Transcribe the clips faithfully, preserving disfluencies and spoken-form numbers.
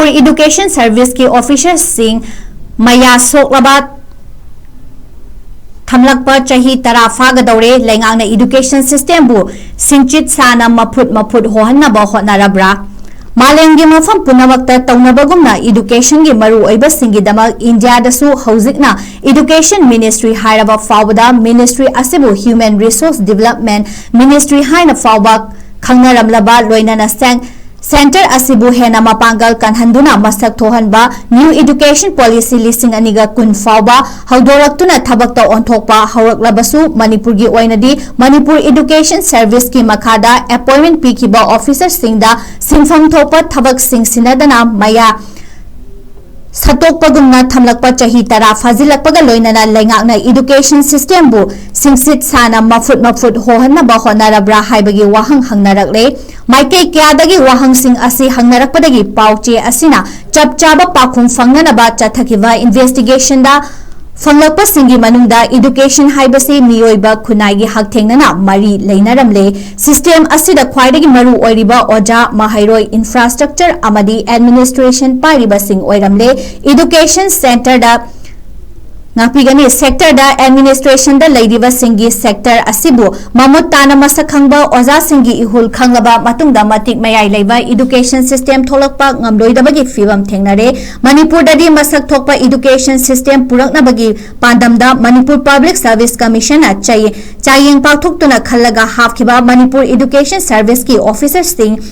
Education Service ꯀꯤ officer ꯁꯤꯡ ꯃꯌꯥ ꯁꯣꯛꯂꯕ ꯊꯝꯂꯛꯄ ꯆꯍꯤ ꯇꯔꯥ ꯐꯥꯒꯗꯧꯔꯦ꯫ ꯂꯩꯉꯥꯛꯅ education system ꯕꯨ ꯁꯤꯡꯆꯤꯠ ꯁꯥꯅ ꯃꯐꯨꯠ ꯃꯐꯨꯠ ꯍꯣꯍꯟꯅꯕ ꯍꯣꯠꯅꯔꯕ꯭ꯔꯥ? ꯃꯥꯂꯦꯝꯒꯤ ꯃꯐꯝ ꯄꯨꯝꯅꯃꯛꯇ ꯇꯧꯅꯕꯒꯨꯝꯅ education ꯒꯤ ꯃꯔꯨꯑꯣꯏꯕꯁꯤꯡꯒꯤꯗꯃꯛ ꯏꯟꯗꯤꯌꯥꯗꯁꯨ ꯍꯧꯖꯤꯛꯅ education ministry ꯍꯥꯏꯔꯕ ꯐꯥꯎꯕꯗ ministry ꯑꯁꯤꯕꯨ human resource development ministry ꯍꯥꯏꯅ ꯐꯥꯎꯕ ꯈꯪꯅꯔꯝꯂꯕ ꯂꯣꯏꯅꯅ cen-, centre ꯑꯁꯤꯕꯨ ꯍꯦꯟꯅ ꯃꯄꯥꯡꯒꯜ ꯀꯟꯍꯟꯗꯨꯅ ꯃꯁꯛ ꯊꯣꯛꯍꯟꯕ new education policy ꯂꯤꯁꯤꯡ ꯑꯅꯤꯒ ꯀꯨꯟ ꯐꯥꯎꯕ ꯍꯧꯗꯣꯔꯛꯇꯨꯅ ꯊꯕꯛꯇ ꯑꯣꯟꯊꯣꯛꯄ ꯍꯧꯔꯛꯂꯕꯁꯨ ꯃꯅꯤꯄꯨꯔꯒꯤ ꯑꯣꯏꯅꯗꯤ ꯃꯅꯤꯄꯨꯔ education service ꯀꯤ ꯃꯈꯥꯗ appointment ꯄꯤꯈꯤꯕ officer ꯁꯤꯡꯗ ꯁꯤꯟꯐꯝ ꯊꯣꯛꯄ ꯊꯕꯛꯁꯤꯡ ꯁꯤꯟꯅꯗꯅ ꯃꯌꯥ ꯁꯠꯇꯣꯛꯄꯒꯨꯝꯅ ꯊꯝꯂꯛꯄ ꯆꯍꯤ ꯇꯔꯥ ꯐꯥꯖꯤꯜꯂꯛꯄꯒ ꯂꯣꯏꯅꯅ ꯂꯩꯉꯥꯛꯅ education system ꯕꯨ ꯁꯤꯡꯁꯤꯠ ꯁꯥꯅ ꯃꯐꯨꯠ ꯃꯐꯨꯠ ꯍꯣꯍꯟꯅꯕ ꯍꯣꯠꯅꯔꯕ꯭ꯔꯥ ꯍꯥꯏꯕꯒꯤ ꯋꯥꯍꯪ ꯍꯪꯅꯔꯛꯂꯦ꯫ ꯃꯥꯏꯀꯩ ꯀꯌꯥꯗꯒꯤ ꯋꯥꯍꯪꯁꯤꯡ ꯑꯁꯤ ꯍꯪꯅꯔꯛꯄꯗꯒꯤ ꯄꯥꯎ ꯆꯦ ꯑꯁꯤꯅ ꯆꯞ ꯆꯥꯕ ꯄꯥꯎꯈꯨꯝ ꯐꯪꯅꯅꯕ ꯆꯠꯊꯈꯤꯕ investigation ꯗ ꯐꯪꯂꯛꯄꯁꯤꯡꯒꯤ ꯃꯅꯨꯡꯗ education ꯍꯥꯏꯕꯁꯤ ꯃꯤꯑꯣꯏꯕ ꯈꯨꯟꯅꯥꯏꯒꯤ ꯍꯛꯊꯦꯡꯅꯅ ꯃꯔꯤ ꯂꯩꯅꯔꯝꯂꯦ꯫ System ꯑꯁꯤꯗ ꯈ꯭ꯋꯥꯏꯗꯒꯤ ꯃꯔꯨ ꯑꯣꯏꯔꯤꯕ ꯑꯣꯖꯥ, ꯃꯍꯩꯔꯣꯏ, infrastructure ꯑꯃꯗꯤ administration ꯄꯥꯏꯔꯤꯕꯁꯤꯡ ꯑꯣꯏꯔꯝꯂꯦ꯫ Education centre ꯗ ꯉꯥꯛꯄꯤꯒꯅꯤ꯫ Sector ꯗ administration ꯗ ꯂꯩꯔꯤꯕꯁꯤꯡꯒꯤ sector ꯑꯁꯤꯕꯨ ꯃꯃꯨꯠ ꯇꯥꯅ ꯃꯁꯛ ꯈꯪꯕ ꯑꯣꯖꯥꯁꯤꯡꯒꯤ ꯏꯍꯨꯜ ꯈꯪꯂꯕ ꯃꯇꯨꯡꯗ ꯃꯇꯤꯛ ꯃꯌꯥꯏ ꯂꯩꯕ education system ꯊꯣꯛꯂꯛꯄ ꯉꯝꯂꯣꯏꯗꯕꯒꯤ ꯐꯤꯚꯝ ꯊꯦꯡꯅꯔꯦ꯫ ꯃꯅꯤꯄꯨꯔꯗꯗꯤ ꯃꯁꯛ ꯊꯣꯛꯄ education system ꯄꯨꯔꯛꯅꯕꯒꯤ ꯄꯥꯟꯗꯝꯗ Manipur Public Service Commission ꯅ ꯆꯥꯌꯦ-, ꯆꯥꯌꯦꯡ ꯄꯥꯡꯊꯣꯛꯇꯨꯅ ꯈꯜꯂꯒ ꯍꯥꯞꯈꯤꯕ Manipur Education Service ꯀꯤ officer ꯁꯤꯡ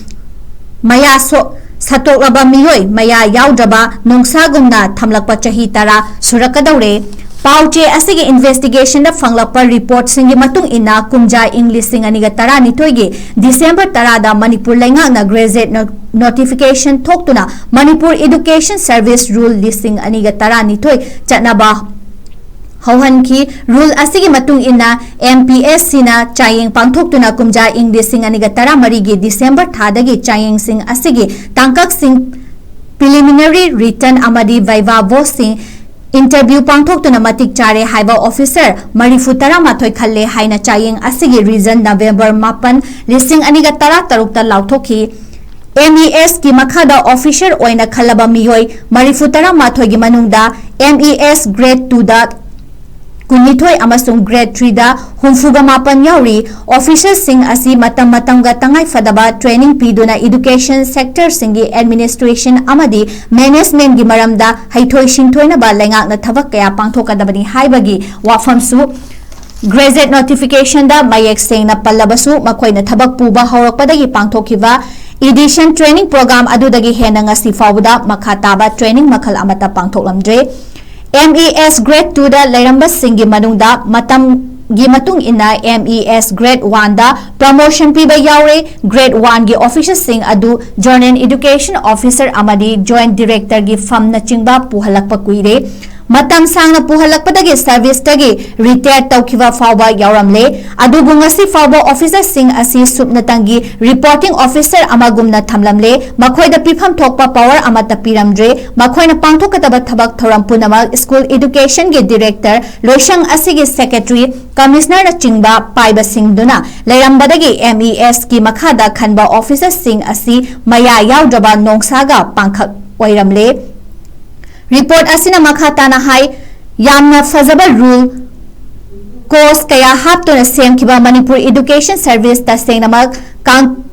ꯃꯌꯥ ꯁꯣ-, ꯁꯠꯇꯣꯛꯂꯕ ꯃꯤꯑꯣꯏ ꯃꯌꯥ ꯌꯥꯎꯗ꯭ꯔꯕ ꯅꯣꯡꯁꯥꯒꯨꯝꯅ ꯊꯝꯂꯛꯄ ꯆꯍꯤ ꯇꯔꯥ ꯁꯨꯔꯛꯀꯗꯧꯔꯦ꯫ ꯄꯥꯎ ꯆꯦ ꯑꯁꯤꯒꯤ investigation ꯗ ꯐꯪꯂꯛꯄ report ꯁꯤꯡꯒꯤ ꯃꯇꯨꯡ ꯏꯟꯅ ꯀꯨꯝꯖꯥ ꯏꯪ ꯂꯤꯁꯤꯡ ꯑꯅꯤꯒ ꯇꯔꯥꯅꯤꯊꯣꯏꯒꯤ December ꯇꯔꯥꯗ ꯃꯅꯤꯄꯨꯔ ꯂꯩꯉꯥꯛꯅ gazette no-, notification ꯊꯣꯛꯇꯨꯅ Manipur Education Service Rule ꯂꯤꯁꯤꯡ ꯑꯅꯤꯒ ꯇꯔꯥꯅꯤꯊꯣꯏ ꯆꯠꯅꯕ ꯍꯧꯍꯟꯈꯤ꯫ Rule ꯑꯁꯤꯒꯤ ꯃꯇꯨꯡ ꯏꯟꯅ M P S C ꯅ ꯆꯥꯌꯦꯡ ꯄꯥꯡꯊꯣꯛꯇꯨꯅ ꯀꯨꯝꯖꯥ ꯏꯪ ꯂꯤꯁꯤꯡ ꯑꯅꯤꯒ ꯇꯔꯥꯃꯔꯤꯒꯤ December ꯊꯥꯗꯒꯤ ꯆꯥꯌꯦꯡꯁꯤꯡ ꯑꯁꯤꯒꯤ ꯇꯥꯡꯀꯛꯁꯤꯡ preliminary written ꯑꯃꯗꯤ viva voce ꯁꯤꯡ interview ꯄꯥꯡꯊꯣꯛꯇꯨꯅ ꯃꯇꯤꯛ ꯆꯥꯔꯦ ꯍꯥꯏꯕ officer ꯃꯔꯤꯐꯨ ꯇꯔꯥꯃꯥꯊꯣꯏ ꯈꯜꯂꯦ ꯍꯥꯏꯅ ꯆꯥꯌꯦꯡ ꯑꯁꯤꯒꯤ reason November ꯃꯥꯄꯟ, ꯂꯤꯁꯤꯡ ꯑꯅꯤꯒ ꯇꯔꯥꯇꯔꯨꯛꯇ ꯂꯥꯎꯊꯣꯛꯈꯤ꯫ ꯑꯦꯝ ꯏ ꯑꯦꯁꯀꯤ ꯃꯈꯥꯗ ꯑꯣꯐꯤꯁꯔ ꯑꯣꯏꯅ ꯈꯜꯂꯕ ꯃꯤꯑꯣꯏ ꯃꯔꯤꯐꯨ ꯇꯔꯥꯃꯥꯊꯣꯏꯒꯤ ꯃꯅꯨꯡꯗ ꯑꯦꯝ ꯏ ꯑꯦꯁ ꯒ꯭ꯔꯦꯗ ꯇꯨꯗ ꯀꯨꯟꯅꯤꯊꯣꯏ ꯑꯃꯁꯨꯡ ꯒ꯭ꯔꯦꯗ ꯊ꯭ꯔꯤꯗ ꯍꯨꯝꯐꯨꯒ ꯃꯥꯄꯟ ꯌꯥꯎꯔꯤ꯫ ꯑꯣꯐꯤꯁꯔꯁꯤꯡ ꯑꯁꯤ ꯃꯇꯝ ꯃꯇꯝꯒ ꯇꯉꯥꯏꯐꯗꯕ ꯇ꯭ꯔꯦꯅꯤꯡ ꯄꯤꯗꯨꯅ ꯏꯗꯨꯀꯦꯁꯟ ꯁꯦꯛꯇꯔꯁꯤꯡꯒꯤ ꯑꯦꯗꯃꯤꯅꯤꯁꯇ꯭ꯔꯦꯁꯟ ꯑꯃꯗꯤ ꯃꯦꯅꯦꯖꯃꯦꯟꯒꯤ ꯃꯔꯝꯗ ꯍꯩꯊꯣꯏ ꯁꯤꯡꯊꯣꯏꯅꯕ ꯂꯩꯉꯥꯛꯅ ꯊꯕꯛ ꯀꯌꯥ ꯄꯥꯡꯊꯣꯛꯀꯗꯕꯅꯤ ꯍꯥꯏꯕꯒꯤ ꯋꯥꯐꯝꯁꯨ ꯒ꯭ꯔꯦꯖꯨꯑꯦꯠ ꯅꯣꯇꯤꯐꯤꯀꯦꯁꯟꯗ ꯃꯌꯦꯛ ꯁꯦꯡꯅ ꯄꯜꯂꯕꯁꯨ, ꯃꯈꯣꯏꯅ ꯊꯕꯛ ꯄꯨꯕ ꯍꯧꯔꯛꯄꯗꯒꯤ ꯄꯥꯡꯊꯣꯛꯈꯤꯕ ꯏꯗꯤꯁꯟ ꯇ꯭ꯔꯦꯅꯤꯡ ꯄ꯭ꯔꯣꯒ꯭ꯔꯥꯝ ꯑꯗꯨꯗꯒꯤ ꯍꯦꯟꯅ ꯉꯁꯤ ꯐꯥꯎꯕꯗ ꯃꯈꯥ ꯇꯥꯕ ꯇ꯭ꯔꯦꯅꯤꯡ ꯃꯈꯜ ꯑꯃꯠꯇ ꯄꯥꯡꯊꯣꯛꯂꯝꯗ꯭ꯔꯦ꯫ ꯑꯦꯝ ꯏ ꯑꯦꯁ ꯒ꯭ꯔꯦꯗ ꯇꯨꯗ ꯂꯩꯔꯝꯕꯁꯤꯡꯒꯤ ꯃꯅꯨꯡꯗ ꯃꯇꯝꯒꯤ ꯃꯇꯨꯡ ꯏꯟꯅ ꯑꯦꯝ ꯏ ꯑꯦꯁ ꯒ꯭ꯔꯦꯗ ꯋꯥꯟꯗ ꯄ꯭ꯔꯃꯣꯁꯟ ꯄꯤꯕ ꯌꯥꯎꯔꯦ꯫ ꯒ꯭ꯔꯦꯗ ꯋꯥꯟꯒꯤ ꯑꯣꯐꯤꯁꯔꯁꯤꯡ ꯑꯗꯨ ꯖꯣꯅꯦꯜ ꯏꯗꯨꯀꯦꯁꯟ ꯑꯣꯐꯤꯁꯔ ꯑꯃꯗꯤ ꯖꯣꯏꯟꯠ ꯗꯤꯔꯦꯛꯇꯔꯒꯤ ꯐꯝꯅꯆꯤꯡꯕ ꯄꯨꯍꯜꯂꯛꯄ ꯀꯨꯏꯔꯦ꯫ ꯃꯇꯝ ꯁꯥꯡꯅ ꯄꯨꯍꯜꯂꯛꯄꯗꯒꯤ ꯁꯔꯚꯤꯁꯇꯒꯤ ꯔꯤꯇꯥꯌꯔ ꯇꯧꯈꯤꯕ ꯐꯥꯎꯕ ꯌꯥꯎꯔꯝꯂꯦ꯫ ꯑꯗꯨꯕꯨ ꯉꯁꯤ ꯐꯥꯎꯕ ꯑꯣꯐꯤꯁꯔꯁꯤꯡ ꯑꯁꯤ ꯁꯨꯞꯅꯇꯪꯒꯤ ꯔꯤꯄꯣꯔꯇꯤꯡ ꯑꯣꯐꯤꯁꯔ ꯑꯃꯒꯨꯝꯅ ꯊꯝꯂꯝꯂꯦ꯫ ꯃꯈꯣꯏꯗ ꯄꯤꯐꯝ ꯊꯣꯛꯄ ꯄꯥꯋꯔ ꯑꯃꯠꯇ ꯄꯤꯔꯝꯗ꯭ꯔꯦ꯫ ꯃꯈꯣꯏꯅ ꯄꯥꯡꯊꯣꯛꯀꯗꯕ ꯊꯕꯛ ꯊꯧꯔꯝ ꯄꯨꯝꯅꯃꯛ ꯁ꯭ꯀꯨꯜ ꯏꯗꯨꯀꯦꯁꯟꯒꯤ ꯗꯤꯔꯦꯛꯇꯔ, ꯂꯣꯏꯁꯪ ꯑꯁꯤꯒꯤ ꯁꯦꯀ꯭ꯔꯦꯇꯔꯤ, ꯀꯃꯤꯁꯅꯔꯅꯆꯤꯡꯕ ꯄꯥꯏꯕꯁꯤꯡꯗꯨꯅ ꯂꯩꯔꯝꯕꯗꯒꯤ ꯑꯦꯝ ꯏ ꯑꯦꯁꯀꯤ ꯃꯈꯥꯗ ꯈꯟꯕ ꯑꯣꯐꯤꯁꯔꯁꯤꯡ ꯑꯁꯤ ꯃꯌꯥ ꯌꯥꯎꯗ꯭ꯔꯕ ꯅꯣꯡꯁꯥꯒ ꯄꯥꯡꯈꯛ ꯑꯣꯏꯔꯝꯂꯦ꯫ ꯔꯤꯄꯣꯔꯠ ꯑꯁꯤꯅ ꯃꯈꯥ ꯇꯥꯅ ꯍꯥꯏ, ꯌꯥꯝꯅ ꯐꯖꯕ ꯔꯨꯜ, ꯀꯣꯁ ꯀꯌꯥ ꯍꯥꯞꯇꯨꯅ ꯁꯦꯝꯈꯤꯕ ꯃꯅꯤꯄꯨꯔ ꯏꯗꯨꯀꯦꯁꯟ ꯁꯔꯚꯤꯁ ꯇꯁꯦꯡꯅꯃꯛ ꯀꯥꯡ-,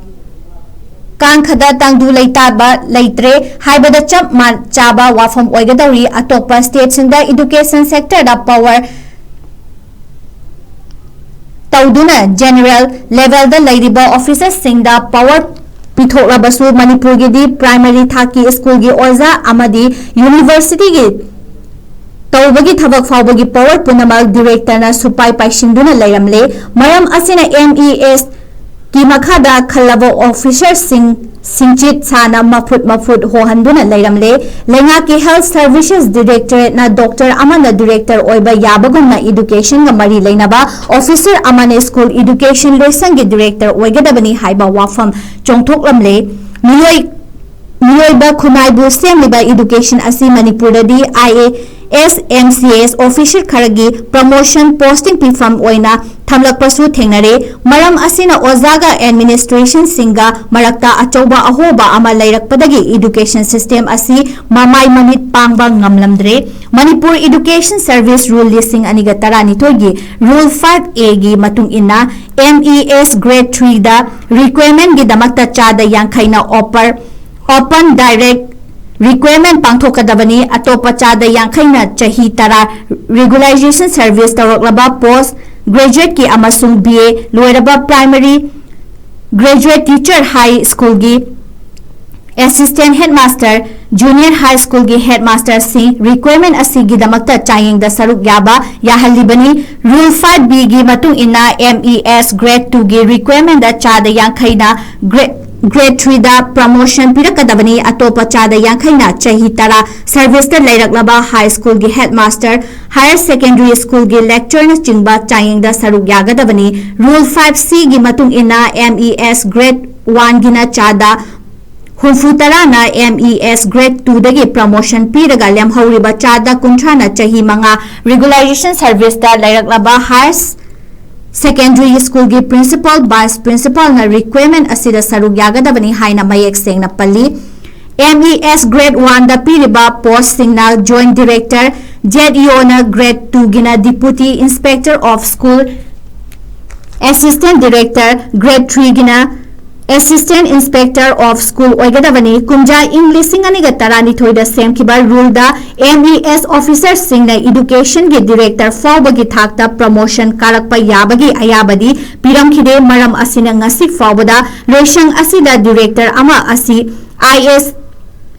ꯀꯥꯡꯈꯗ ꯇꯪꯗꯨ ꯂꯩꯇꯥꯕ ꯂꯩꯇ꯭ꯔꯦ ꯍꯥꯏꯕꯗ ꯆꯞ ꯃꯥꯟ-, ꯆꯥꯕ ꯋꯥꯐꯝ ꯑꯣꯏꯒꯗꯧꯔꯤ꯫ ꯑꯇꯣꯞꯄ ꯁ꯭ꯇꯦꯠꯁꯤꯡꯗ ꯏꯗꯨꯀꯦꯁꯟ ꯁꯦꯛꯇꯔꯗ ꯄꯥꯋꯔ ꯇꯧꯗꯨꯅ ꯖꯦꯅꯔꯦꯜ ꯂꯦꯚꯦꯜꯗ ꯂꯩꯔꯤꯕ ꯑꯣꯐꯤꯁꯔꯁꯤꯡꯗ ꯄꯥꯋꯔ ꯄꯤꯊꯣꯛꯂꯕꯁꯨ, ꯃꯅꯤꯄꯨꯔꯒꯤꯗꯤ ꯄ꯭ꯔꯥꯏꯃꯔꯤ ꯊꯥꯛꯀꯤ ꯁ꯭ꯀꯨꯜꯒꯤ ꯑꯣꯖꯥ ꯑꯃꯗꯤ ꯌꯨꯅꯤꯚꯔꯁꯤꯇꯤꯒꯤ ꯇꯧꯕꯒꯤ ꯊꯕꯛ ꯐꯥꯎꯕꯒꯤ ꯄꯥꯋꯔ ꯄꯨꯝꯅꯃꯛ ꯗꯤꯔꯦꯛꯇꯔꯅ ꯁꯨꯄꯥꯏ ꯄꯥꯏꯁꯤꯟꯗꯨꯅ ꯂꯩꯔꯝꯂꯦ꯫ ꯃꯔꯝ ꯑꯁꯤꯅ ꯑꯦꯝ ꯏ ꯑꯦꯁ ꯀꯤ ꯃꯈꯥꯗ ꯈꯜꯂꯕ ꯑꯣꯐꯤꯁꯔꯁꯤꯡ ꯁꯤꯡꯆꯤꯠ ꯁꯥꯅ ꯃꯐꯨꯠ ꯃꯐꯨꯠ ꯍꯣꯍꯟꯗꯨꯅ ꯂꯩꯔꯝꯂꯦ꯫ ꯂꯩꯉꯥꯛꯀꯤ ꯍꯦꯜꯊ ꯁꯔꯚꯤꯁꯦꯁ ꯗꯤꯔꯦꯛꯇꯣꯔꯦꯠꯅ ꯗꯣꯛꯇꯔ ꯑꯃꯅ ꯗꯤꯔꯦꯛꯇꯔ ꯑꯣꯏꯕ ꯌꯥꯕꯒꯨꯝꯅ ꯏꯗꯨꯀꯦꯁꯟꯒ ꯃꯔꯤ ꯂꯩꯅꯕ ꯑꯣꯐꯤꯁꯔ ꯑꯃꯅ ꯁ꯭ꯀꯨꯜ ꯏꯗꯨꯀꯦꯁꯟ ꯂꯣꯏꯁꯪꯒꯤ ꯗꯤꯔꯦꯛꯇꯔ ꯑꯣꯏꯒꯗꯕꯅꯤ ꯍꯥꯏꯕ ꯋꯥꯐꯝ ꯆꯣꯡꯊꯣꯛꯂꯝꯂꯦ꯫ ꯃꯤꯑꯣꯏ ꯃꯤꯑꯣꯏꯕ ꯈꯨꯟꯅꯥꯏꯕꯨ ꯁꯦꯝꯂꯤꯕ education ꯑꯁꯤ ꯃꯅꯤꯄꯨꯔꯗꯗꯤ IAS, MCS official ꯈꯔꯒꯤ promotion posting ꯄꯤꯐꯝ ꯑꯣꯏꯅ ꯊꯝꯂꯛꯄꯁꯨ ꯊꯦꯡꯅꯔꯦ꯫ ꯃꯔꯝ ꯑꯁꯤꯅ ꯑꯣꯖꯥꯒ administrationꯁꯤꯡꯒ ꯃꯔꯛꯇ ꯑꯆꯧꯕ ꯑꯍꯣꯕ ꯑꯃ ꯂꯩꯔꯛꯄꯗꯒꯤ education system ꯑꯁꯤ ꯃꯃꯥꯏ ꯃꯃꯤꯠ ꯄꯥꯡꯕ ꯉꯝꯂꯝꯗ꯭ꯔꯦ꯫ ꯃꯅꯤꯄꯨꯔ Education Service Rule ꯂꯤꯁꯤꯡ ꯑꯅꯤꯒ ꯇꯔꯥꯅꯤꯊꯣꯏꯒꯤ Rule five A ꯒꯤ ꯃꯇꯨꯡ ꯏꯟꯅ, MES Grade threeꯗ requirementꯒꯤꯗꯃꯛꯇ ꯆꯥꯗ ꯌꯥꯡꯈꯩꯅ upper, open direct requirement ꯄꯥꯡꯊꯣꯛꯀꯗꯕꯅꯤ꯫ ꯑꯇꯣꯞꯄ ꯆꯥꯗ ꯌꯥꯡꯈꯩꯅ ꯆꯍꯤ ꯇꯔꯥ regularization service ꯇꯧꯔꯛꯂꯕ post graduateꯀꯤ ꯑꯃꯁꯨꯡ BA ꯂꯣꯏꯔꯕ primary graduate teacher high schoolꯒꯤ assistant headmaster, junior high schoolꯒꯤ headmasterꯁꯤꯡ requirement ꯑꯁꯤꯒꯤꯗꯃꯛꯇ ꯆꯥꯡꯌꯦꯡꯗ ꯁꯔꯨꯛ ꯌꯥꯕ ꯌꯥꯍꯜꯂꯤꯕꯅꯤ꯫ Rule five Bꯒꯤ ꯃꯇꯨꯡ ꯏꯟꯅ, MES Grade twoꯒꯤ requirementꯗ ꯆꯥꯗ ꯌꯥꯡꯈꯩꯅ Grade, Grade threeꯗ promotion ꯄꯤꯔꯛꯀꯗꯕꯅꯤ꯫ ꯑꯇꯣꯞꯄ ꯆꯥꯗ ꯌꯥꯡꯈꯩꯅ ꯆꯍꯤ ꯇꯔꯥ serviceꯇ ꯂꯩꯔꯛꯂꯕ high schoolꯒꯤ headmaster, higher secondary schoolꯒꯤ lecturerꯅꯆꯤꯡꯕ ꯆꯥꯡꯌꯦꯡꯗ ꯁꯔꯨꯛ ꯌꯥꯒꯗꯕꯅꯤ꯫ Rule five Cꯒꯤ ꯃꯇꯨꯡ ꯏꯟꯅ, MES Grade oneꯒꯤꯅ ꯆꯥꯗ ꯍꯨꯝꯐꯨ ꯇꯔꯥꯅ MES Grade twoꯗꯒꯤ promotion ꯄꯤꯔꯒ, ꯂꯦꯝꯍꯧꯔꯤꯕ ꯆꯥꯗ ꯀꯨꯟꯊ꯭ꯔꯥꯅ ꯆꯍꯤ ꯃꯉꯥ regularization serviceꯇ ꯂꯩꯔꯛꯂꯕ higher secondary schoolꯒꯤ principal, vice principalꯅ requirement ꯑꯁꯤꯗ ꯁꯔꯨꯛ ꯌꯥꯒꯗꯕꯅꯤ ꯍꯥꯏꯅ ꯃꯌꯦꯛ ꯁꯦꯡꯅ ꯄꯜꯂꯤ꯫ MES Grade oneꯗ ꯄꯤꯔꯤꯕ postꯁꯤꯡꯅ Joint Director, ZEOꯅ Grade twoꯒꯤꯅ Deputy Inspector of School, Assistant Director, Grade threeꯒꯤꯅ Assistant Inspector of School ꯑꯣꯏꯒꯗꯕꯅꯤ꯫ ꯀꯨꯝꯖꯥ ꯏꯪ ꯂꯤꯁꯤꯡ ꯑꯅꯤꯒ ꯇꯔꯥꯅꯤꯊꯣꯏꯗ ꯁꯦꯝꯈꯤꯕ ruleꯗ MES officerꯁꯤꯡꯅ educationꯒꯤ director ꯐꯥꯎꯕꯒꯤ ꯊꯥꯛꯇ promotion ꯀꯥꯔꯛꯄ ꯌꯥꯕꯒꯤ ꯑꯌꯥꯕꯗꯤ ꯄꯤꯔꯝꯈꯤꯗꯦ꯫ ꯃꯔꯝ ꯑꯁꯤꯅ ꯉꯁꯤ ꯐꯥꯎꯕꯗ ꯂꯣꯏꯁꯪ ꯑꯁꯤꯗ director ꯑꯃ ꯑꯁꯤ IAS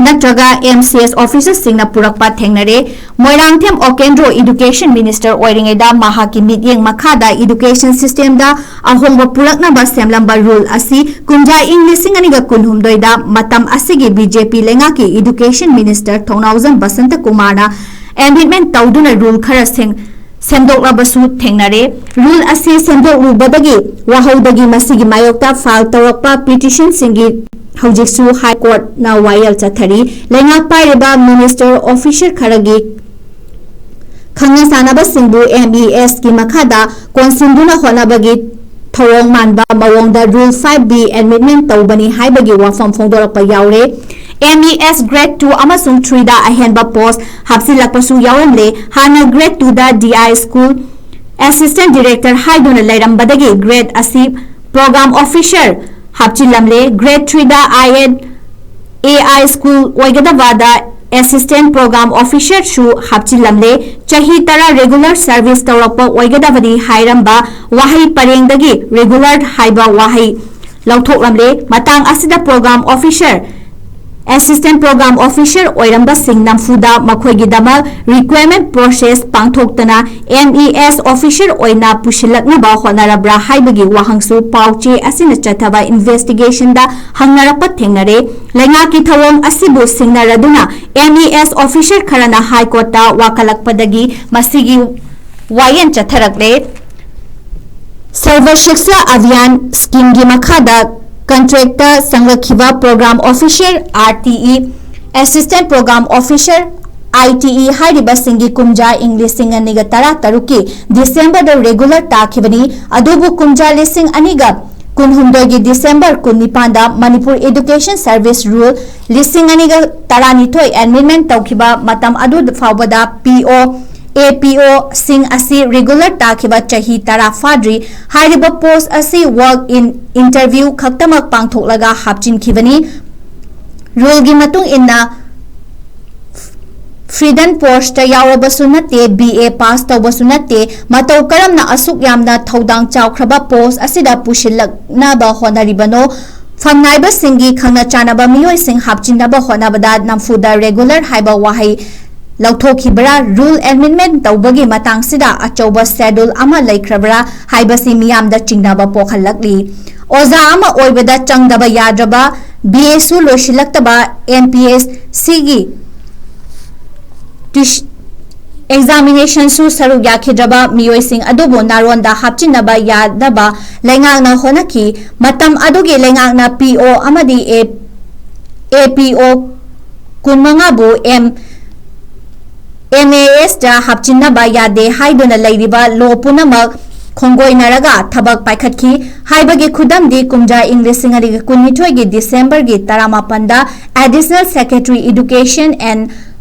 ꯅꯠꯇ꯭ꯔꯒ MCS officerꯁꯤꯡꯅ ꯄꯨꯔꯛꯄ ꯊꯦꯡꯅꯔꯦ꯫ ꯃꯣꯏꯔꯥꯡꯊꯦꯝ ꯑꯣꯀꯦꯟꯗ꯭ꯔꯣ education minister ꯑꯣꯏꯔꯤꯉꯩꯗ ꯃꯍꯥꯛꯀꯤ ꯃꯤꯠꯌꯦꯡ ꯃꯈꯥꯗ education systemꯗ ꯑꯍꯣꯡꯕ ꯄꯨꯔꯛꯅꯕ ꯁꯦꯝꯂꯝꯕ rule ꯑꯁꯤ ꯀꯨꯝꯖꯥ ꯏꯪ ꯂꯤꯁꯤꯡ ꯑꯅꯤꯒ ꯀꯨꯟꯍꯨꯝꯗꯣꯏꯗ ꯃꯇꯝ ꯑꯁꯤꯒꯤ BJP ꯂꯩꯉꯥꯛꯀꯤ education minister ꯊꯧꯅꯥꯎꯖꯝ ꯕꯁꯟꯇ ꯀꯨꯃꯥꯔꯅ amendment ꯇꯧꯗꯨꯅ rule ꯈꯔ ꯁꯦꯡ-, ꯁꯦꯝꯗꯣꯛꯂꯕꯁꯨ ꯊꯦꯡꯅꯔꯦ꯫ Rule ꯑꯁꯤ ꯁꯦꯝꯗꯣꯛꯂꯨꯕꯗꯒꯤ ꯋꯥꯍꯧꯗꯒꯤ ꯃꯁꯤꯒꯤ ꯃꯥꯌꯣꯛꯇ file ꯇꯧꯔꯛꯄ petitionꯁꯤꯡꯒꯤ ꯍꯧꯖꯤꯛꯁꯨ High Courtꯅ ꯋꯥꯌꯦꯜ ꯆꯠꯊꯔꯤ꯫ ꯂꯩꯉꯥꯛ ꯄꯥꯏꯔꯤꯕ minister officer ꯈꯔꯒꯤ ꯈꯪꯅ ꯆꯥꯟꯅꯕꯁꯤꯡꯕꯨ M E Sꯀꯤ ꯃꯈꯥꯗ ꯀꯣꯟꯁꯤꯟꯗꯨꯅ ꯍꯣꯠꯅꯕꯒꯤ ꯊꯧꯑꯣꯡ ꯃꯥꯟꯕ ꯃꯑꯣꯡꯗ Rule five B amendment ꯇꯧꯕꯅꯤ ꯍꯥꯏꯕꯒꯤ ꯋꯥꯐꯝ ꯐꯣꯡꯗꯣꯔꯛꯄ ꯌꯥꯎꯔꯦ꯫ M E S Grade two ꯑꯃꯁꯨꯡ threeꯗ ꯑꯍꯦꯟꯕ post ꯍꯥꯞꯆꯤꯜꯂꯛꯄꯁꯨ ꯌꯥꯎꯔꯝꯂꯦ꯫ ꯍꯥꯟꯅ Grade twoꯗ D I School Assistant Director ꯍꯥꯏꯗꯨꯅ ꯂꯩꯔꯝꯕꯗꯒꯤ grade ꯑꯁꯤ Program Officer ꯍꯥꯞꯆꯤꯜꯂꯝꯂꯦ꯫ Grade threeꯗ I and A I School ꯑꯣꯏꯒꯗꯕꯗ Assistant Program Officerꯁꯨ ꯍꯥꯞꯆꯤꯜꯂꯝꯂꯦ꯫ ꯆꯍꯤ ꯇꯔꯥ regular service ꯇꯧꯔꯛꯄ ꯑꯣꯏꯒꯗꯕꯅꯤ ꯍꯥꯏꯔꯝꯕ ꯋꯥꯍꯩ ꯄꯔꯦꯡꯗꯒꯤ regular ꯍꯥꯏꯕ ꯋꯥꯍꯩ ꯂꯧꯊꯣꯛꯂꯝꯂꯦ꯫ ꯃꯇꯥꯡ ꯑꯁꯤꯗ Program Officer, Assistant Program Officer ꯑꯣꯏꯔꯝꯕꯁꯤꯡ ꯅꯝꯐꯨꯗ ꯃꯈꯣꯏꯒꯤꯗꯃꯛ requirement process ꯄꯥꯡꯊꯣꯛꯇꯅ M E S officer ꯑꯣꯏꯅ ꯄꯨꯁꯤꯜꯂꯛꯅꯕ ꯍꯣꯠꯅꯔꯕ꯭ꯔꯥ ꯍꯥꯏꯕꯒꯤ ꯋꯥꯍꯪꯁꯨ ꯄꯥꯎ ꯆꯦ ꯑꯁꯤꯅ ꯆꯠꯊꯕ investigationꯗ ꯍꯪꯅꯔꯛꯄ ꯊꯦꯡꯅꯔꯦ꯫ ꯂꯩꯉꯥꯛꯀꯤ ꯊꯧꯑꯣꯡ ꯑꯁꯤꯕꯨ ꯁꯤꯡꯅꯔꯗꯨꯅ M E S officer ꯈꯔꯅ High Courtꯇ ꯋꯥꯀꯠꯂꯛꯄꯗꯒꯤ ꯃꯁꯤꯒꯤ ꯋꯥꯌꯦꯜ ꯆꯠꯊꯔꯛꯂꯦ꯫ Sarva Shiksha Abhiyan schemeꯒꯤ ꯃꯈꯥꯗ contractꯇ ꯆꯪꯂꯛꯈꯤꯕ Program Officer, R T E, Assistant Program Officer, I T E ꯍꯥꯏꯔꯤꯕꯁꯤꯡꯒꯤ ꯀꯨꯝꯖꯥ ꯏꯪ ꯂꯤꯁꯤꯡ ꯑꯅꯤꯒ ꯇꯔꯥ ꯇꯔꯨꯛꯀꯤ Decemberꯗ regular ꯇꯥꯈꯤꯕꯅꯤ꯫ ꯑꯗꯨꯕꯨ ꯀꯨꯝꯖꯥ ꯂꯤꯁꯤꯡ ꯑꯅꯤꯒ ꯀꯨꯟꯍꯨꯝꯗꯣꯏꯒꯤ December ꯀꯨꯟꯅꯤꯄꯥꯟꯗ Manipur Education Service Rule ꯂꯤꯁꯤꯡ ꯑꯅꯤꯒ ꯇꯔꯥꯅꯤꯊꯣꯏ amendment ꯇꯧꯈꯤꯕ ꯃꯇꯝ ꯑꯗꯨ ꯐꯥꯎꯕꯗ P O, A P O ꯁꯤꯡ ꯑꯁꯤ regular ꯇꯥꯈꯤꯕ ꯆꯍꯤ ꯇꯔꯥ ꯐꯥꯗ꯭ꯔꯤ꯫ ꯍꯥꯏꯔꯤꯕ post ꯑꯁꯤ walk in interview ꯈꯛꯇꯃꯛ ꯄꯥꯡꯊꯣꯛꯂꯒ ꯍꯥꯞꯆꯤꯟꯈꯤꯕꯅꯤ꯫ Ruleꯒꯤ ꯃꯇꯨꯡ ꯏꯟꯅ Freedom Forceꯇ ꯌꯥꯎꯔꯕꯁꯨ ꯅꯠꯇꯦ, B A pass ꯇꯧꯕꯁꯨ ꯅꯠꯇꯦ, ꯃꯇꯧ ꯀꯔꯝꯅ ꯑꯁꯨꯛ ꯌꯥꯝꯅ ꯊꯧꯗꯥꯡ ꯆꯥꯎꯈ꯭ꯔꯕ post ꯑꯁꯤꯗ ꯄꯨꯁꯤꯜꯂꯛꯅꯕ ꯍꯣꯠꯅꯔꯤꯕꯅꯣ? ꯐꯝꯅꯥꯏꯕꯁꯤꯡꯒꯤ ꯈꯪꯅ ꯆꯥꯟꯅꯕ ꯃꯤꯑꯣꯏꯁꯤꯡ ꯍꯥꯞꯆꯤꯟꯅꯕ ꯍꯣꯠꯅꯕꯗ ꯅꯝꯐꯨꯗ regular ꯍꯥꯏꯕ ꯋꯥꯍꯩ ꯂꯧꯊꯣꯛꯈꯤꯕ꯭ꯔꯥ? Rule amendment ꯇꯧꯕꯒꯤ ꯃꯇꯥꯡꯁꯤꯗ ꯑꯆꯧꯕ schedule ꯑꯃ ꯂꯩꯈ꯭ꯔꯕ꯭ꯔꯥ ꯍꯥꯏꯕꯁꯤ ꯃꯤꯌꯥꯝꯗ ꯆꯤꯡꯅꯕ ꯄꯣꯛꯍꯜꯂꯛꯂꯤ꯫ ꯑꯣꯖꯥ ꯑꯃ ꯑꯣꯏꯕꯗ ꯆꯪꯗꯕ ꯌꯥꯗ꯭ꯔꯕ, B A ꯁꯨ ꯂꯣꯏꯁꯤꯜꯂꯛꯇꯕ, M P S Cꯒꯤ ꯇꯨꯏꯁ-, ꯑꯦꯛꯖꯥꯃꯤꯅꯦꯁꯟꯁꯨ ꯁꯔꯨꯛ ꯌꯥꯈꯤꯗ꯭ꯔꯕ ꯃꯤꯑꯣꯏꯁꯤꯡ ꯑꯗꯨꯕꯨ ꯅꯥꯔꯣꯟꯗ ꯍꯥꯞꯆꯤꯟꯅꯕ ꯌꯥꯅꯕ ꯂꯩꯉꯥꯛꯅ ꯍꯣꯠꯅꯈꯤ꯫ ꯃꯇꯝ ꯑꯗꯨꯒꯤ ꯂꯩꯉꯥꯛꯅ ꯄꯤ ꯑꯣ ꯑꯃꯗꯤ ꯑꯦ-, ꯑꯦ ꯄꯤ ꯑꯣ ꯀꯨꯟꯃꯉꯥꯕꯨ ꯑꯦꯝ, ꯑꯦꯝ ꯑꯦ ꯑꯦꯁꯇ ꯍꯥꯞꯆꯤꯟꯅꯕ ꯌꯥꯗꯦ ꯍꯥꯏꯗꯨꯅ ꯂꯩꯔꯤꯕ ꯂꯣ ꯄꯨꯝꯅꯃꯛ ꯈꯣꯡꯒꯣꯏꯅꯔꯒ ꯊꯕꯛ ꯄꯥꯏꯈꯠꯈꯤ꯫ ꯍꯥꯏꯕꯒꯤ ꯈꯨꯗꯝꯗꯤ, ꯀꯨꯝꯖꯥ ꯏꯪ ꯂꯤꯁꯤꯡ ꯑꯅꯤꯒ ꯀꯨꯟꯅꯤꯊꯣꯏꯒꯤ ꯗꯤꯁꯦꯝꯕꯔꯒꯤ ꯇꯔꯥꯃꯥꯄꯟꯗ Additional Secretary Education and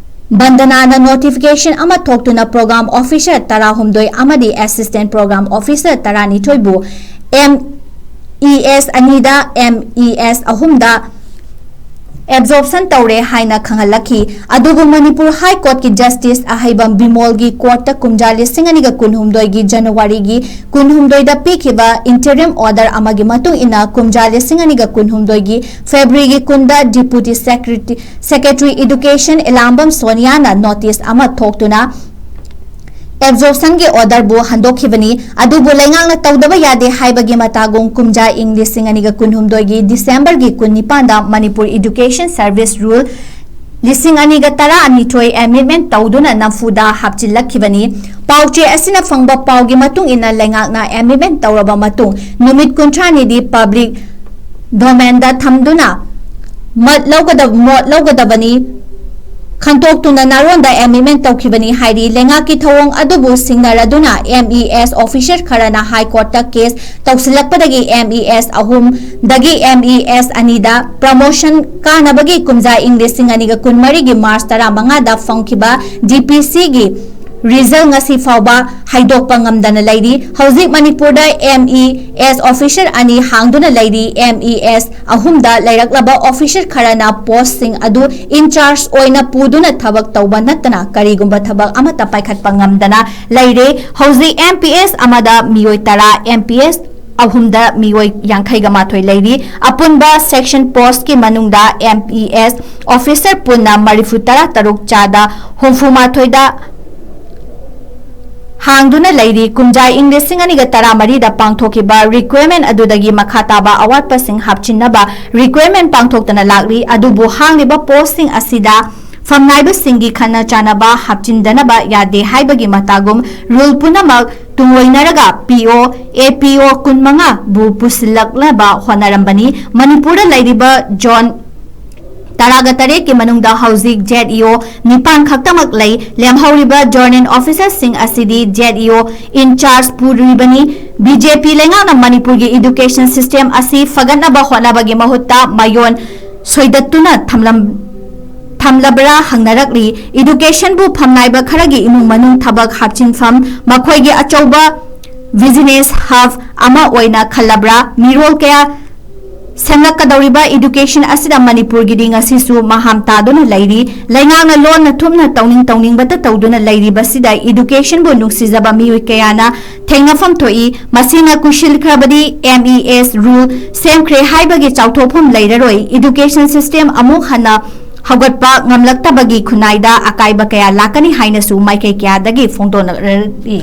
ꯕꯟꯗꯅꯥꯅ ꯅꯣꯇꯤꯐꯤꯀꯦꯁꯟ ꯑꯃ ꯊꯣꯛꯇꯨꯅ ꯄ꯭ꯔꯣꯒ꯭ꯔꯥꯝ ꯑꯣꯐꯤꯁꯔ ꯇꯔꯥꯍꯨꯝꯗꯣꯏ ꯑꯃꯗꯤ ꯑꯦꯁꯤꯁꯇꯦꯟꯠ ꯄ꯭ꯔꯣꯒ꯭ꯔꯥꯝ ꯑꯣꯐꯤꯁꯔ ꯇꯔꯥꯅꯤꯊꯣꯏꯕꯨ ꯑꯦꯝ ꯏ ꯑꯦꯁ ꯑꯅꯤꯗ, ꯑꯦꯝ ꯏ ꯑꯦꯁ ꯑꯍꯨꯝꯗ ꯑꯦꯕꯖꯣꯔꯞꯁꯟ ꯇꯧꯔꯦ ꯍꯥꯏꯅ ꯈꯪꯍꯜꯂꯛꯈꯤ꯫ ꯑꯗꯨꯕꯨ ꯃꯅꯤꯄꯨꯔ ꯍꯥꯏ ꯀꯣꯔꯠꯀꯤ ꯖꯁꯇꯤꯁ ꯑꯍꯩꯕꯝ ꯕꯤꯃꯣꯜꯒꯤ ꯀꯣꯔꯠꯇ ꯀꯨꯝꯖꯥ ꯂꯤꯁꯤꯡ ꯑꯅꯤꯒ ꯀꯨꯟꯍꯨꯝꯗꯣꯏꯒꯤ ꯖꯅꯋꯥꯔꯤꯒꯤ ꯀꯨꯟꯍꯨꯝꯗꯣꯏꯗ ꯄꯤꯈꯤꯕ ꯏꯟꯇꯔꯤꯝ ꯑꯣꯔꯗꯔ ꯑꯃꯒꯤ ꯃꯇꯨꯡ ꯏꯟꯅ, ꯀꯨꯝꯖꯥ ꯂꯤꯁꯤꯡ ꯑꯅꯤꯒ ꯀꯨꯟꯍꯨꯝꯗꯣꯏꯒꯤ ꯐꯦꯕ꯭ꯔꯨꯋꯥꯔꯤꯒꯤ ꯀꯨꯟꯗ deputy secretary, secretary education Ilambam ꯁꯣꯅꯤꯌꯥꯅ ꯅꯣꯇꯤꯁ ꯑꯃ ꯊꯣꯛꯇꯨꯅ ꯑꯦꯕꯖꯣꯔꯞꯁꯟꯒꯤ ꯑꯣꯔꯗꯔꯕꯨ ꯍꯟꯗꯣꯛꯈꯤꯕꯅꯤ꯫ ꯑꯗꯨꯕꯨ ꯂꯩꯉꯥꯛꯅ ꯇꯧꯗꯕ ꯌꯥꯗꯦ ꯍꯥꯏꯕꯒꯤ ꯃꯇꯥꯒꯨꯝ ꯀꯨꯝꯖꯥ ꯏꯪ ꯂꯤꯁꯤꯡ ꯑꯅꯤꯒ ꯀꯨꯟꯍꯨꯝꯗꯣꯏꯒꯤ ꯗꯤꯁꯦꯝꯕꯔꯒꯤ ꯀꯨꯟꯅꯤꯄꯥꯟꯗ ꯃꯅꯤꯄꯨꯔ ꯏꯗꯨꯀꯦꯁꯟ ꯁꯔꯚꯤꯁ ꯔꯨꯜ ꯂꯤꯁꯤꯡ ꯑꯅꯤꯒ ꯇꯔꯥꯅꯤꯊꯣꯏ ꯑꯦꯃꯦꯟꯗꯃꯦꯟꯠ ꯇꯧꯗꯨꯅ ꯅꯝꯐꯨꯗ ꯍꯥꯞꯆꯤꯜꯂꯛꯈꯤꯕꯅꯤ꯫ ꯄꯥꯎꯆꯦ ꯑꯁꯤꯅ ꯐꯪꯕ ꯄꯥꯎꯒꯤ ꯃꯇꯨꯡ ꯏꯟꯅ, ꯂꯩꯉꯥꯛꯅ ꯑꯦꯃꯦꯟꯗꯃꯦꯟꯠ ꯇꯧꯔꯕ ꯃꯇꯨꯡ ꯅꯨꯃꯤꯠ ꯀꯨꯟꯊ꯭ꯔꯥꯅꯤꯗꯤ ꯄꯕ꯭ꯂꯤꯛ ꯗꯣꯃꯦꯟꯗ ꯊꯝꯗꯨꯅ ꯃꯠ ꯂꯧꯒꯗꯕ, ꯃꯣꯠ ꯂꯧꯒꯗꯕꯅꯤ ꯈꯟꯗꯣꯛꯇꯨꯅ ꯅꯥꯔꯣꯟꯗ ꯑꯦꯃꯦꯟꯗꯃꯦꯟꯠ ꯇꯧꯈꯤꯕꯅꯤ ꯍꯥꯏꯔꯤ꯫ ꯂꯩꯉꯥꯛꯀꯤ ꯊꯧꯑꯣꯡ ꯑꯗꯨꯕꯨ ꯁꯤꯡꯅꯔꯗꯨꯅ ꯑꯦꯝ ꯏ ꯑꯦꯁ ꯑꯣꯐꯤꯁꯔ ꯈꯔꯅ ꯍꯥꯏ ꯀꯣꯔꯠꯇ ꯀꯦꯁ ꯇꯧꯁꯤꯜꯂꯛꯄꯗꯒꯤ ꯑꯦꯝ ꯏ ꯑꯦꯁ ꯑꯍꯨꯝꯗꯒꯤ ꯑꯦꯝ ꯏ ꯑꯦꯁ ꯑꯅꯤꯗ ꯄ꯭ꯔꯃꯣꯁꯟ ꯀꯥꯅꯕꯒꯤ ꯀꯨꯝꯖꯥ ꯏꯪ ꯂꯤꯁꯤꯡ ꯑꯅꯤꯒ ꯀꯨꯟꯃꯔꯤꯒꯤ ꯃꯥꯔꯆ ꯇꯔꯥꯃꯉꯥꯗ ꯐꯪꯈꯤꯕ ꯗꯤ ꯄꯤ ꯁꯤꯒꯤ ꯔꯤꯖꯜ ꯉꯁꯤ ꯐꯥꯎꯕ ꯍꯥꯏꯗꯣꯛꯄ ꯉꯝꯗꯅ ꯂꯩꯔꯤ꯫ ꯍꯧꯖꯤꯛ ꯃꯅꯤꯄꯨꯔꯗ ꯑꯦꯝ ꯏ ꯑꯦꯁ ꯑꯣꯐꯤꯁꯔ ꯑꯅꯤ ꯍꯥꯡꯗꯨꯅ ꯂꯩꯔꯤ꯫ ꯑꯦꯝ ꯏ ꯑꯦꯁ ꯑꯍꯨꯝꯗ ꯂꯩꯔꯛꯂꯕ ꯑꯣꯐꯤꯁꯔ ꯈꯔꯅ ꯄꯣꯁꯁꯤꯡ ꯑꯗꯨ ꯏꯟꯆꯥꯔꯖ ꯑꯣꯏꯅ ꯄꯨꯗꯨꯅ ꯊꯕꯛ ꯇꯧꯕ ꯅꯠꯇꯅ ꯀꯔꯤꯒꯨꯝꯕ ꯊꯕꯛ ꯑꯃꯠꯇ ꯄꯥꯏꯈꯠꯄ ꯉꯝꯗꯅ ꯂꯩꯔꯦ꯫ ꯍꯧꯖꯤꯛ ꯑꯦꯝ ꯄꯤ ꯑꯦꯁ ꯑꯃꯗ ꯃꯤꯑꯣꯏ ꯇꯔꯥ, ꯑꯦꯝ ꯄꯤ ꯑꯦꯁ ꯑꯍꯨꯝꯗ ꯃꯤꯑꯣꯏ ꯌꯥꯡꯈꯩꯒ ꯃꯥꯊꯣꯏ ꯂꯩꯔꯤ꯫ ꯑꯄꯨꯟꯕ ꯁꯦꯛꯁꯟ ꯄꯣꯁꯀꯤ ꯃꯅꯨꯡꯗ ꯑꯦꯝ ꯏ ꯑꯦꯁ ꯑꯣꯐꯤꯁꯔ ꯄꯨꯟꯅ ꯃꯔꯤꯐꯨ ꯇꯔꯥ ꯇꯔꯨꯛ, ꯆꯥꯗ ꯍꯨꯝꯐꯨ ꯃꯥꯊꯣꯏꯗ ꯍꯥꯡꯗꯨꯅ ꯂꯩꯔꯤ꯫ ꯀꯨꯝꯖꯥ ꯏꯪ ꯂꯤꯁꯤꯡ ꯑꯅꯤꯒ ꯇꯔꯥꯃꯔꯤꯗ ꯄꯥꯡꯊꯣꯛꯈꯤꯕ ꯔꯤꯀ꯭ꯔꯨꯏꯠꯃꯦꯟꯠ ꯑꯗꯨꯗꯒꯤ ꯃꯈꯥ ꯇꯥꯕ ꯑꯋꯥꯠꯄꯁꯤꯡ ꯍꯥꯞꯆꯤꯟꯅꯕ ꯔꯤꯀ꯭ꯔꯨꯏꯠꯃꯦꯟꯠ ꯄꯥꯡꯊꯣꯛꯇꯅ ꯂꯥꯛꯂꯤ꯫ ꯑꯗꯨꯕꯨ ꯍꯥꯡꯂꯤꯕ ꯄꯣꯁꯁꯤꯡ ꯑꯁꯤꯗ ꯐꯝꯅꯥꯏꯕꯁꯤꯡꯒꯤ ꯈꯟꯅ ꯆꯥꯟꯅꯕ ꯍꯥꯞꯆꯤꯟꯗꯅꯕ ꯌꯥꯗꯦ ꯍꯥꯏꯕꯒꯤ ꯃꯇꯥꯒꯨꯝ rule ꯄꯨꯝꯅꯃꯛ ꯇꯨꯡꯑꯣꯏꯅꯔꯒ P O, A P O ꯀꯨꯟꯃꯉꯥ ꯕꯨ ꯄꯨꯁꯤꯜꯂꯛꯅꯕ ꯍꯣꯠꯅꯔꯝꯕꯅꯤ꯫ ꯃꯅꯤꯄꯨꯔꯗ ꯂꯩꯔꯤꯕ zone ꯇꯔꯥꯒ ꯇꯔꯦꯠꯀꯤ ꯃꯅꯨꯡꯗ ꯍꯧꯖꯤꯛ Z E O ꯅꯤꯄꯥꯟ ꯈꯛꯇꯃꯛ ꯂꯩ꯫ ꯂꯦꯝꯍꯧꯔꯤꯕ zonal officerꯁꯤꯡ ꯑꯁꯤꯗꯤ Z E O in charge ꯄꯨꯔꯤꯕꯅꯤ꯫ B J P ꯂꯩꯉꯥꯛꯅ ꯃꯅꯤꯄꯨꯔꯒꯤ education system ꯑꯁꯤ ꯐꯒꯠꯅꯕ ꯍꯣꯠꯅꯕꯒꯤ ꯃꯍꯨꯠꯇ ꯃꯌꯣꯟ ꯁꯣꯏꯗꯠꯇꯨꯅ ꯊꯝꯂꯝ-, ꯊꯝꯂꯕ꯭ꯔꯥ ꯍꯪꯅꯔꯛꯂꯤ꯫ Educationꯕꯨ ꯐꯝꯅꯥꯏꯕ ꯈꯔꯒꯤ ꯏꯃꯨꯡ ꯃꯅꯨꯡ ꯊꯕꯛ ꯍꯥꯞꯆꯤꯟꯐꯝ, ꯃꯈꯣꯏꯒꯤ ꯑꯆꯧꯕ business hub ꯑꯃ ꯑꯣꯏꯅ ꯈꯜꯂꯕ꯭ꯔꯥ? ꯃꯤꯔꯣꯜ ꯀꯌꯥ ꯁꯦꯝꯂꯛꯀꯗꯧꯔꯤꯕ education ꯑꯁꯤꯗ ꯃꯅꯤꯄꯨꯔꯒꯤꯗꯤ ꯉꯁꯤꯁꯨ ꯃꯍꯥꯝ ꯇꯥꯗꯨꯅ ꯂꯩꯔꯤ꯫ ꯂꯩꯉꯥꯛꯅ ꯂꯣꯟꯅ ꯊꯨꯞꯅ ꯇꯧꯅꯤꯡ ꯇꯧꯅꯤꯡꯕꯇ ꯇꯧꯗꯨꯅ ꯂꯩꯔꯤꯕꯁꯤꯗ educationꯕꯨ ꯅꯨꯡꯁꯤꯖꯕ ꯃꯤꯑꯣꯏ ꯀꯌꯥꯅ ꯊꯦꯡꯅꯐꯝ ꯊꯣꯛꯏ꯫ ꯃꯁꯤꯅ ꯀꯨꯏꯁꯤꯜꯈ꯭ꯔꯕꯗꯤ M E S rule ꯁꯦꯝꯈ꯭ꯔꯦ ꯍꯥꯏꯕꯒꯤ ꯆꯥꯎꯊꯣꯛꯐꯝ ꯂꯩꯔꯔꯣꯏ꯫ Education system ꯑꯃꯨꯛ ꯍꯟꯅ ꯍꯧꯒꯠꯄ ꯉꯝꯂꯛꯇꯕꯒꯤ ꯈꯨꯟꯅꯥꯏꯗ ꯑꯀꯥꯏꯕ ꯀꯌꯥ ꯂꯥꯛꯀꯅꯤ ꯍꯥꯏꯅꯁꯨ ꯃꯥꯏꯀꯩ ꯀꯌꯥꯗꯒꯤ ꯐꯣꯡꯗꯣꯛꯅꯔꯛꯂꯤ꯫